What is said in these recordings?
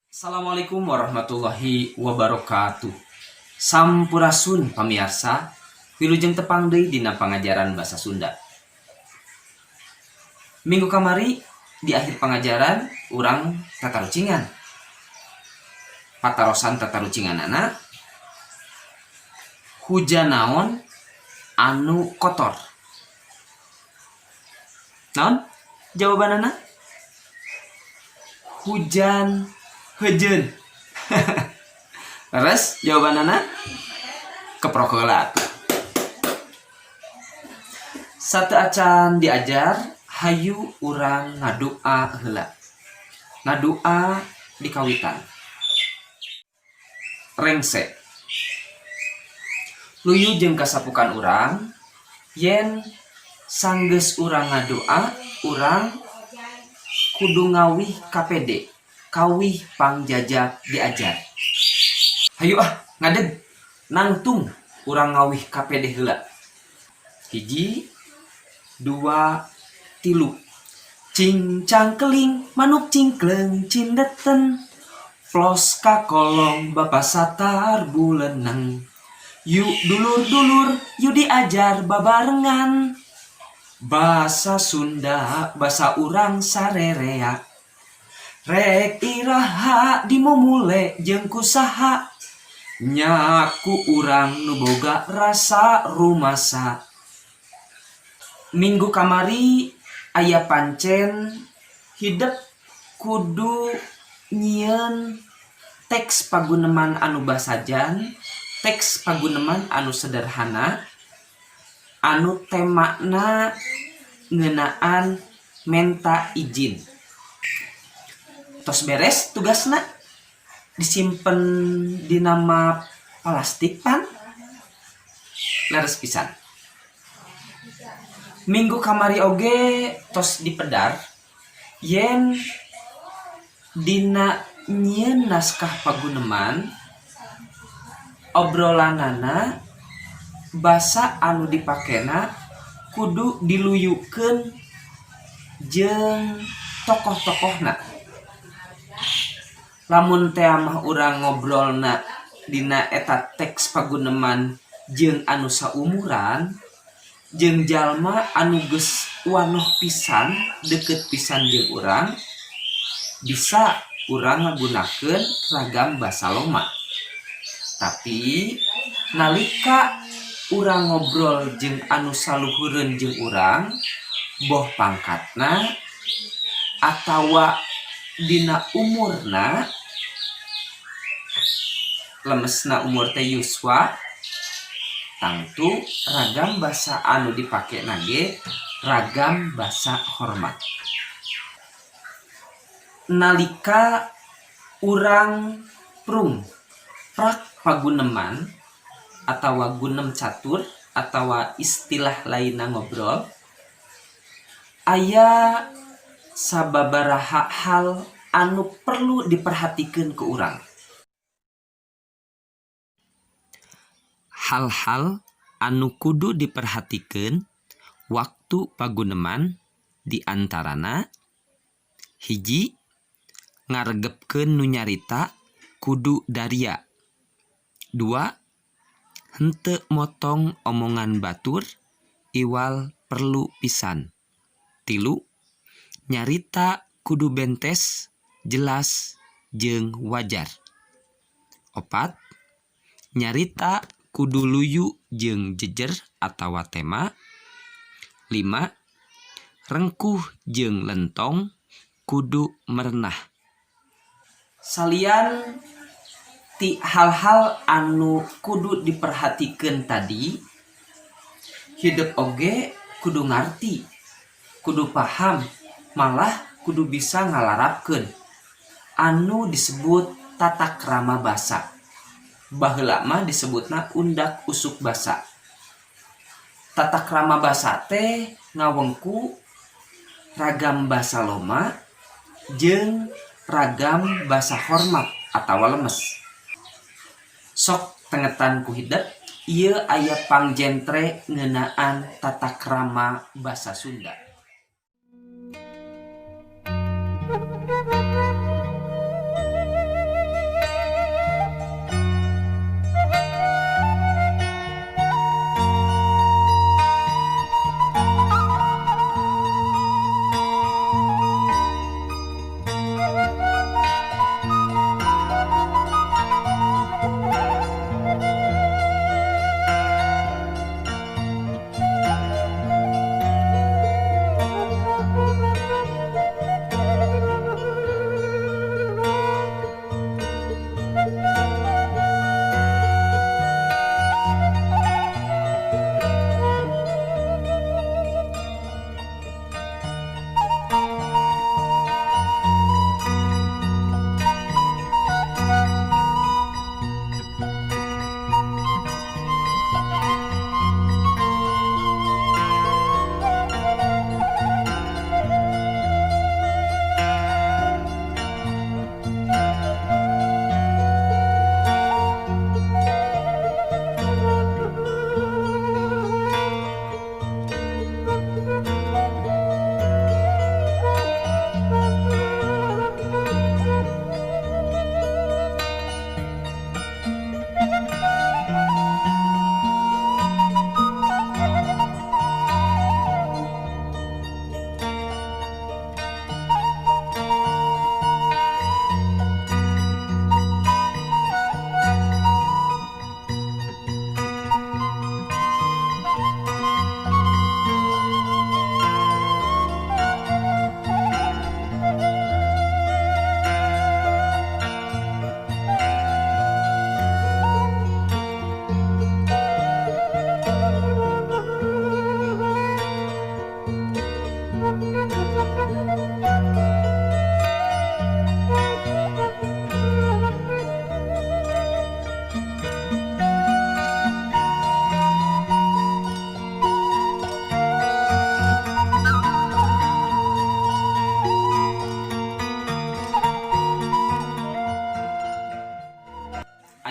Assalamualaikum warahmatullahi wabarakatuh. Sampurasun pamiarsa, wilujeng tepang deui dina pangajaran basa Sunda. Minggu kamari di akhir pangajaran urang tatarucingan. Patarosan tatarucinganana, hujan naon anu kotor? Naon jawabanana? Hujan heujeun. Leres jawabanana? Keprok heula atuh. Sateuacan diajar, hayu urang ngadua heula. Ngadua dikawitan. Rengse. Luyu jeung kasapukan urang yen sanggeus urang ngadua, urang kudu ngawih ka-PD, kawih pangjajab diajar. Hayu ah, ngadeg, nangtung urang ngawih ka-PD heula. Hiji, dua, tilu. Cingcang keling manuk cingkleng cindeten, plos ka kolong Bapa Satar buleneng. Yuk dulur-dulur, yuk diajar babarengan. Basa Sunda, basa urang sarerea. Rek iraha dimumule jeung ku saha. Nya ku urang nu boga rasa rumasa. Minggu kamari aya pancen hidep kudu nyieun teks paguneman anu basajan, teks paguneman anu sederhana, anu temana ngeunaan menta izin. Tos beres tugasna? Disimpen dina map plastik pan? Leres pisan. Minggu kamari oge tos dipedar yen dina nyieun naskah paguneman, obrolanana basa anu dipakena kudu diluyukeun jeung tokoh-tokohna. Lamun tea mah urang ngobrolna dina eta teks paguneman jeung anu saumuran, jeung jalma anu geus wanoh pisan, deket pisan jeung urang, bisa urang ngagunakeun ragam basa loma. Tapi nalika urang ngobrol jeung anu saluhureun jeung urang, boh pangkatna atawa dina umurna, lemesna umur teh yuswa, tangtu ragam basa anu dipakena ge ragam basa hormat. Nalika urang prung prak paguneman atawa gunem catur atawa istilah lainna ngobrol, aya sababaraha hal anu perlu diperhatikeun ku urang. Hal-hal anu kudu diperhatikeun waktu paguneman di antarana: hiji, ngaregepkeun nu nyarita kudu daria. Dua, henteu motong omongan batur iwal perlu pisan. Tilu, nyarita kudu bentes, jelas jeung wajar. Opat, nyarita kudu luyu jeung jejer atawa tema. Lima, rengkuh jeung lentong kudu merenah. Salian ti hal-hal anu kudu diperhatikeun tadi, hidep oge kudu ngarti, kudu paham, malah kudu bisa ngalarapkeun anu disebut tata krama basa. Baheula mah disebutna undak usuk basa. Tata krama basa teh ngawengku ragam basa loma jeung ragam basa hormat atawa lemes. Sok tengetan ku hidep, ieu aya pangjentre ngeunaan tata krama basa Sunda.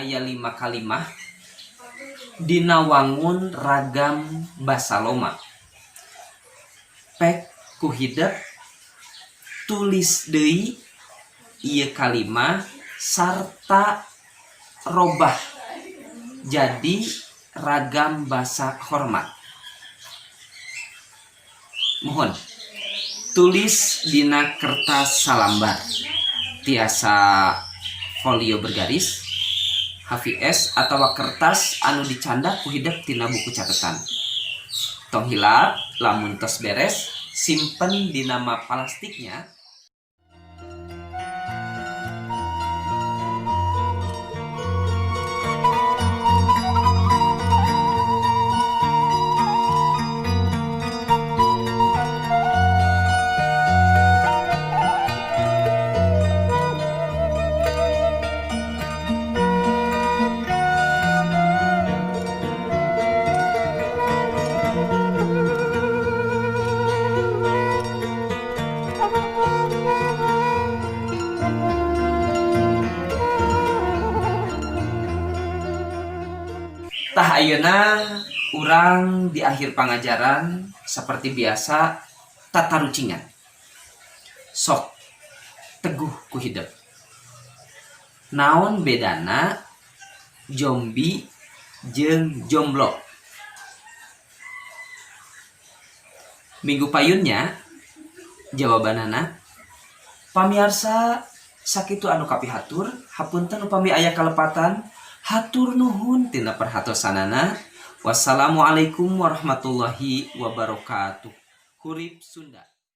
Aya 5 kalimah dina wangun ragam basa loma. Pek ku hidep tulis deui ieu kalimah sarta robah jadi ragam basa hormat. Muhun tulis dina kertas salambar tiasa folio bergaris, HVS atawa kertas anu dicandak ku hidep tina buku catetan. Tong hilap lamun tos beres simpen dina map palastik nya. Tah ayeuna urang di akhir pangajaran saperti biasa tatarucingan. Sok teguh ku hidep. Naon bedana jombi jeung jomblo? Minggu payun nya jawabanana. Pamiarsa sakitu anu kapihatur hapunten upami aya kalepatan hatur nuhun tina perhatosanana wassalamualaikum warahmatullahi wabarakatuh hurip sunda.